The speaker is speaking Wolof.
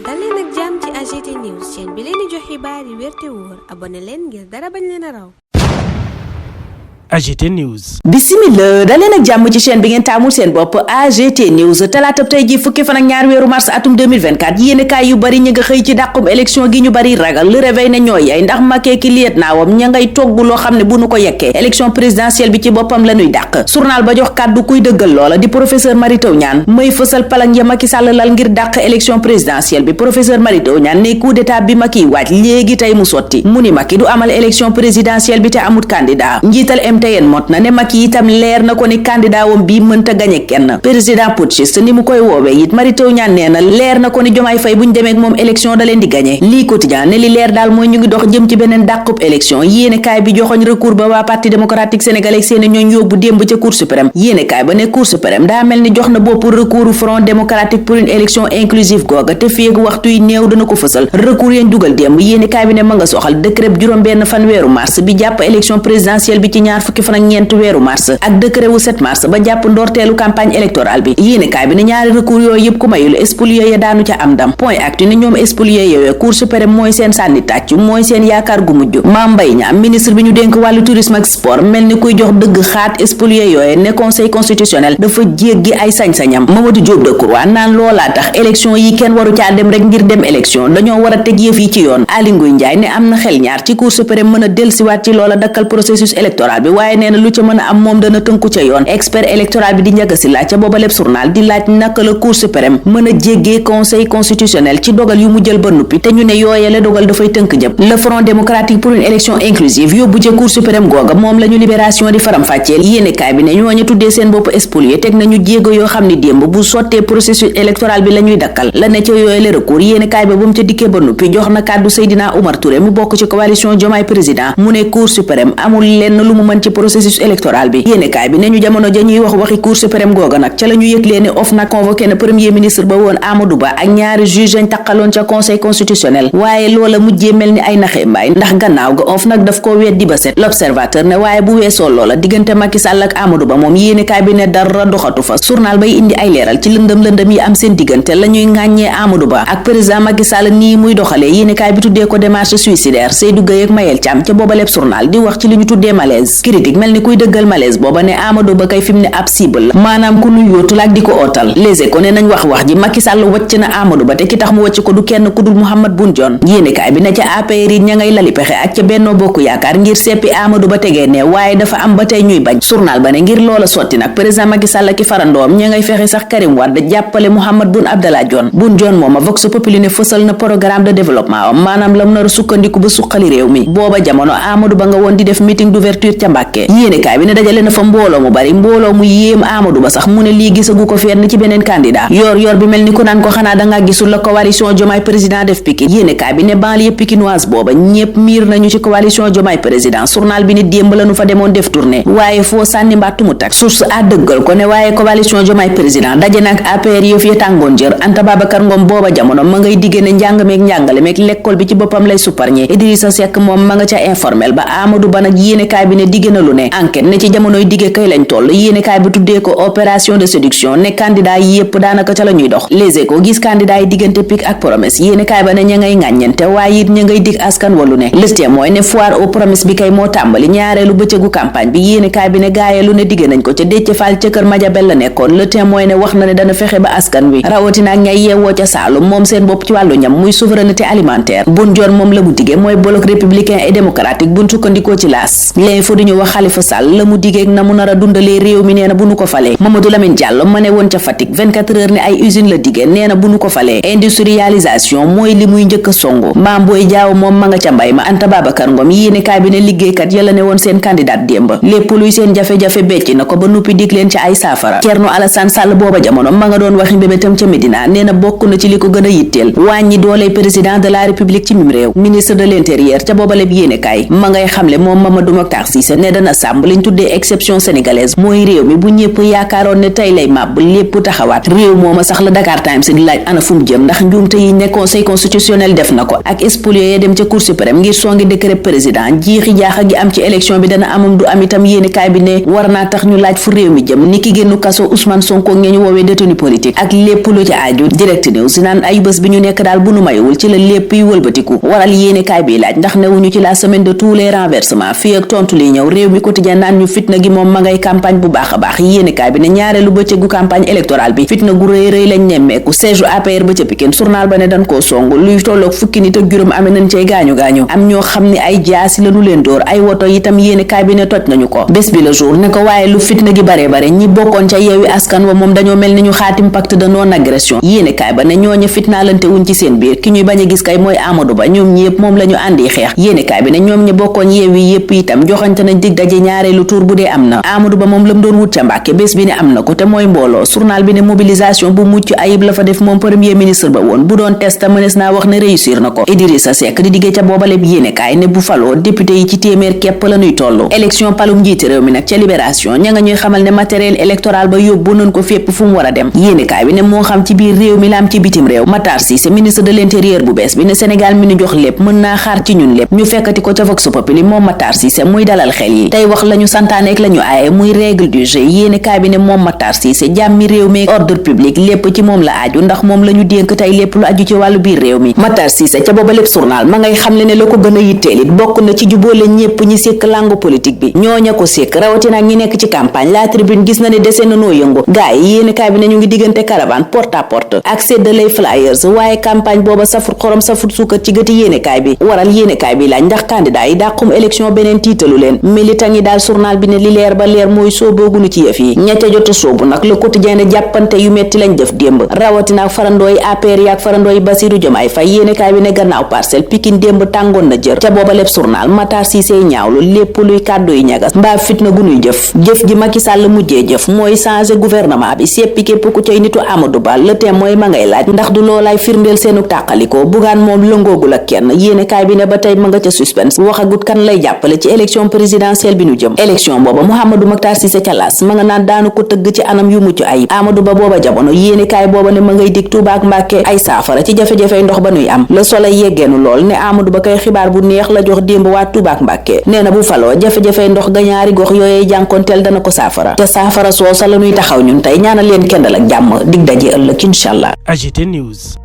dal leen ak jàmm ci AGT News chaîne bi leen di jox xibaar yi wér te wóor abonné leen ngir dara bañ leen a raw. AGT News. Bismillah daleen ak jàmm ci chaîne bi ngeen taamul seen bopp AGT News talaatab tey ji fukki fan ak ñaar weeru mars atum 2024 yéenekaay yu bari ñi nga xëy ci dàqum élection gi ñu bari ragal le réveil ne ñooy yay ndax Macky ki liet naawam ña ngay togg loo xam ne bu nu ko yekkee élection présidentielle bi ci boppam la ñuy dàq journal ba jox kàddu kuy dëggal loola di professeur Mary Teuw Niane may fësal palang ya Macky Sall lal ngir dàq élection présidentielle bi professeur Mary Teuw Niane ne coup d'état bi Macky waaj léegi tey mu sotti mu ni Macky du amal élection présidentielle bi te amut candidat njiital MTN mot na ne Macky itam leer na ko ni candidat wam bi mënta gañe kenn président putschiste ni mu koy woowee it Mary Teuw Niane nee na leer na ko ni Diomaye Faye buñ demee ak moom élection da leen di gañe lii quotidien ne li leer daal mooy ñu ngi dox jëm ci beneen dàqub élection yéenekaay bi joxoñ recours ba waa parti démocratique sénégalais seeni ñooñ yóbbu démb ca cour suprême yéenekaay ba ne cour suprême daa mel ni jox na bopp recours front démocratique pour une élection inclusive googa te féegu waxtu yi néew dana ko fësal recours yañ dugal démb yéenekaay bi ne ma nga soxal décret juróom benn fan weeru mars bi jàpp élection présidentielle bi ci ñaar fukki fan ak ñeent weeru mars ak décret wu 7 mars ba jàpp ndorteelu campagne électorale bi yéenekaay bi ne ñaari recours yooyu yëpp ku mayul spolié ya daanu ca am ndam point actu ne ñoom spolié yooyu cour suprême mooy seen sànni tàcc mooy seen yaakaar gu mujj Mame Mbaye Niang ministre bi ñu dénk wàllu tourisme ak sport mel ni kuy jox dëgg xaat spolié yooyu ne conseil constitutionnel dafa jéggi ay sañ-sañam Mamadou Diop Decroix naan loolaa tax élection yi kenn waru caa dem rek ngir dem élection dañoo war a teg yëf yi ci yoon Aly Ngouille Ndiaye ne am na xel ñaar ci cour suprême mën a delsiwaat ci loola dakkal processus électoral bi waaye nee na lu ca mën a am moom dana tënku ca yoon expert électoral bi di njëkk si laaj ca booba lépp journal di laaj naka la cour suprême mën a jéggee conseil constitutionnel ci dogal yu mu jël ba nuppi te ñu ne yooyale dogal dafay tënk ñëpp le front démocratique pour une élection inclusive yóbbu ca cour suprême googa moom la ñu libération di faram-fàcceel yéenekaay bi ne ñooñu tuddee seen bopp spolié teg nañu jéego yoo xam ni démb bu sottee processus électoral bi la ñuy dakkal la ne ca yooyale recours yéenekaay ba bu mu ca dikkee ba nuppi jox na kàddu Seydina Oumar Touré mu bokk ci coalition Diomaye président mu ne cour suprême amul lenn lu mu mën ci processus électoral bi yéenekaay bi ne ñu jamono ja ñuy wax waxi cour suprême googa nag ca la ñu yëglee ne OFNAC convoqué na premier ministre ba woon Amadou Ba ak ñaari juge lañ taqaloon ca conseil constitutionnel waaye loola mujjee mel ni ay naxee mbaay ndax gannaaw ga OFNAC daf ko weddi ba set l'observateur ne waaye bu weesoo loola diggante Macky Sall ak Amadou Ba moom yéenekaay bi ne dara doxatu fa journal bay indi ay leeral ci lëndëm yi am seen diggante la ñuy ŋàññee Amadou Ba ak président Macky Sall nii muy doxalee yéenekaay bi tuddee ko démarche suicidaire Seydou Gueye ak Mayel Thiam ca booba lépp journal di wax ci li ñu tuddee malaise critique mel ni kuy dëggal malaise booba ne Amadou Ba kay fi mu ne ab cible la maanaam ku nu yóotul ak di ko ootal Les Échos ne nañ wax ji Macky Sall wàcc na Amadou Ba te ki tax mu wàcc ko du kenn ku dul Mouhamed Boun Dionne yéenekaay bi ne ca APR yi ña ngay lali pexe ak ca Benno Bokk Yaakaar ngir seppi Amadou Ba tegee ne waaye dafa am ba tey ñuy bañ journal ba ne ngir loola sotti nag président Macky Sall ki farandoom ña ngay fexe sax Karim Wade jàppale Mouhamed Boun Abdallah Dionne Boun Dionne mooma Vox Populi ne fësal na programme de développement am maanaam lam nar a sukkandiku ba suqali réew mi booba jamono Amadou Ba nga woon di def meeting d'ouverture ca Mbàkke yéenekaay bi ne dajale na fa mbooloo mu bari mbooloo mu yéem Amadou Ba sax mu ne lii gisagu ko fenn ci beneen candidat yor bi mel ni ku naan ko xanaa dangaa gisul la coalition Diomaye président def Pikine yéenekaay bi ne banlieue pikinoise booba ñépp miir nañu ci coalition Diomaye président journal bi ne démb lañu fa demoon def tournée waaye foo sànni mbàttu mu tak source a dëggal ko ne waaye coalition Diomaye président daje nag APR yëf ya tàngoon jër Anta Babacar Ngom booba jamono ma ngay diggée ne njàng meeg njàngale meeg l'école bi ci boppam lay supparñe Idrissa Seck moom ma nga ca informel ba Amadou Ba nag yéenekaay bi ne digge na lu ne enquête ne ci jamonoy digge kay lañ toll yéenekaay bi tuddee ko opération de séduction ne candidat yi yépp daanaka ca la ñuy dox Les Échos gis candidat yi diggante pic ak promesse yéenekaay ba ne ña ngay ŋàññente waaye it ña ngay dig askan walu ne Le Témoin ne foire aux promesses bi kay moo tàmbali ñaareelu bëccëgu campagne bi yéenekaay bi ne gaaye lu ne digge nañ ko ca Déthié Fall ca kër Madiabel la nekkoon Le Témoin ne wax na ne dana fexe ba askan wi rawatina ak ñay yeewoo ca Saalum moom seen bopp ci wàllu ñam muy souveraineté alimentaire Boun Dionne moom la mu digge mooy bloc républicain et démocratique buñ sukkandikoo ci laas l'info di ñu wax Khalifa Sall la mu diggeeg na mu nar a dundalee réew mi nee na bu nu ko falee Mamadou Lamine Diallo ma ne woon ca Fatick 24 heures ne ay usine la diggee nee na bu nu ko falee industrialisation mooy li muy njëkk a songu Mame Boye Diao moom ma nga ca mbay ma Anta Babacar Ngom yéenekaay bi ne liggéeykat yàlla ne woon seen candidat démb lépp luy seen jafe-jafe becc na ko ba nuppi dig leen ci ay saafara Thierno Alassane Sall booba jamono ma nga doon waxi mbébétam ca Médina nee na bokk na ci li ko gën a yitteel wàññi dooley président de la république ci mim réew ministre de l'intérieur ca booba lépp yéenekaay ma ngay xamle moom Mamadou Mokhtar Cissé ne dana sàmm liñ tuddee exception sénégalaise mooy réew mi bu ñëpp yaakaaroon ne tey lay màbb lépp taxawaat réew mooma sax la Dakar Times di laaj ana fu mu jëm ndax njuumte yi ne conseil constitutionnel def na ko ak spolio ya dem ca cour suprême ngir songi décret président jiixi jaaxa gi am ci élection bi dana amam du am itam yéenekaay bi ne war naa tax ñu laaj fu réew mi jëm ni ki génnu kaso Ousmane Sonko ngeen ñu woowee détenu politique ak lépp lu ci aju direct news naan ay bés bi ñu nekk daal bu nu mayewul ci la lépp yi wëlbatiku waral yéenekaay bi laaj ndax newuñu ci la semaine de tous les renversements fii ak tontu li ñëw réew mi quotidien naan ñu fitna gi moom ma ngay campagne bu baax a baax yéenekaay bi ne ñaareelu bëccëgu campagne électorale bi fitna gu rëy rëy lañ nemmeeku siège APR ba ca Pikine journal ba ne dañ koo songu luy tolloog fukki nit ak juróom amee nañ cay gaañu am ñoo xam ne ay jaasi lañu leen dóor ay woto itam yéenekaay bi ne toj nañu ko bés bi le jour ne ko waaye lu fitna gi bare ñi bokkoon ca Yewwi Askan Wa moom dañoo mel ni ñu xaatim pacte de non agression yéenekaay ba ne ñooña fitnaalante wuñ ci seen biir ki ñuy bañ a gis kay mooy Amadou Ba ñoom ñi yëpp moom la ñu àndi xeex yéenekaay bi ne ñoom ñi bokkoon Yewwi yëpp itam joxante nañ dig daje ñaareelu tour bu dee am na Amadou Ba moom lam doon wut ca Mbàkke bés bi ne am na ko te mooy mbooloo journal bi ne mobilisation bu mucc ayib la fa def moom premier ministre ba woon bu doon test mënees naa wax ne réussir na ko Idrissa Seck di diggee ca boobaleb yéenekaay ne bu faloo député yi ci téeméer képp la ñuy tollu élection palum njiiti réew mi nag ca libération ña nga ñuy xamal ne matériel électoral ba yóbbu nañ ko fépp fu mu war a dem yéenekaay bi ne moo xam ci biir réew mi la am ci bitim réew Matar Cissé ministre de l'intérieur bu bees bi ne Sénégal mi ñu jox lépp mën naa xaar ci ñun lépp ñu fekkati ko ca Vox Populi moom Matar Cissé muy dalal xel yi tey wax lañu santaane ak lañu aaye muy règle du jeu yéenekaay bi ne moom Matar Cissé jàmmi réew mi ordre public lépp ci moom la aju ndax moom la ñu dénk tey lépp lu aju ci wàllu biir réew mi Matar Cissé ca booba lépp journal ma ngay xamle ne la ko gën a yitteel it bokk na ci jubóole ñépp ñi sékk langue politique bi ñooña ko sékk rawatina ak ñi nekk ci campagne la tribune gis na ne dese na noo yëngu gaay yi yéenekaay bi ne ñu ngi diggante caravane porte à porte ak séddalay flyers waaye campagne booba safut xorom safut suukar ci gëti yéenekaay bi waral yéenekaay bi laaj ndax candidat yi dàqum élection beneen tiitalu leen militant yi daal journal bi ne li leer ba leer mooy sóoboogunu ci yëf yi ña ca jot a sóobu nag le quotidien ne jàppante yu metti lañ def démb rawatina ak farandooy APR yi ak farandooy Bassirou Diomaye Faye yéenekaay bi ne gannaaw Parcelles Pikine démb tàngoon na jër ca booba lépp journal Matar Cissé ñaawlu lépp luy kàddu yu ñagas mbaa fitna gunuy jëf ji Macky Sall mujjee jëf mooy changer gouvernement bi seppi képp ku cay nitu Amadou Ba le thème mooy ma ngay laaj ndax du loolaay firndeel seenu tàqalikoo bugaan moom lëngoogul ak kenn yéenekaay bi ne ba tey ma nga ca suspense waxagut kan lay jàppale ci élection présidentielle bi nu jëm élection booba Mouhamadou Makhtar Cissé ca Las ma nga naan daanu ko tëgg ci anam yu mucc ayib Amadou Ba booba jamono yéenekaay booba ne ma ngay dig Touba ak Mbàkke ay saafara ci jafe-jafey ndox ba nuy am Le Soleil yeggeenu lool ne Amadou Ba kay xibaar bu neex la jox démb waa Touba ak Mbàkke nee na bu faloo jafe-jafey ndox ga ñaari gox yooyee jànkonteel dana ko saafara te saafara soosa la ñuy taxaw ñun tey ñaanal leen kendal ak jàmm dig daje ëllëg inshallah. AGT News.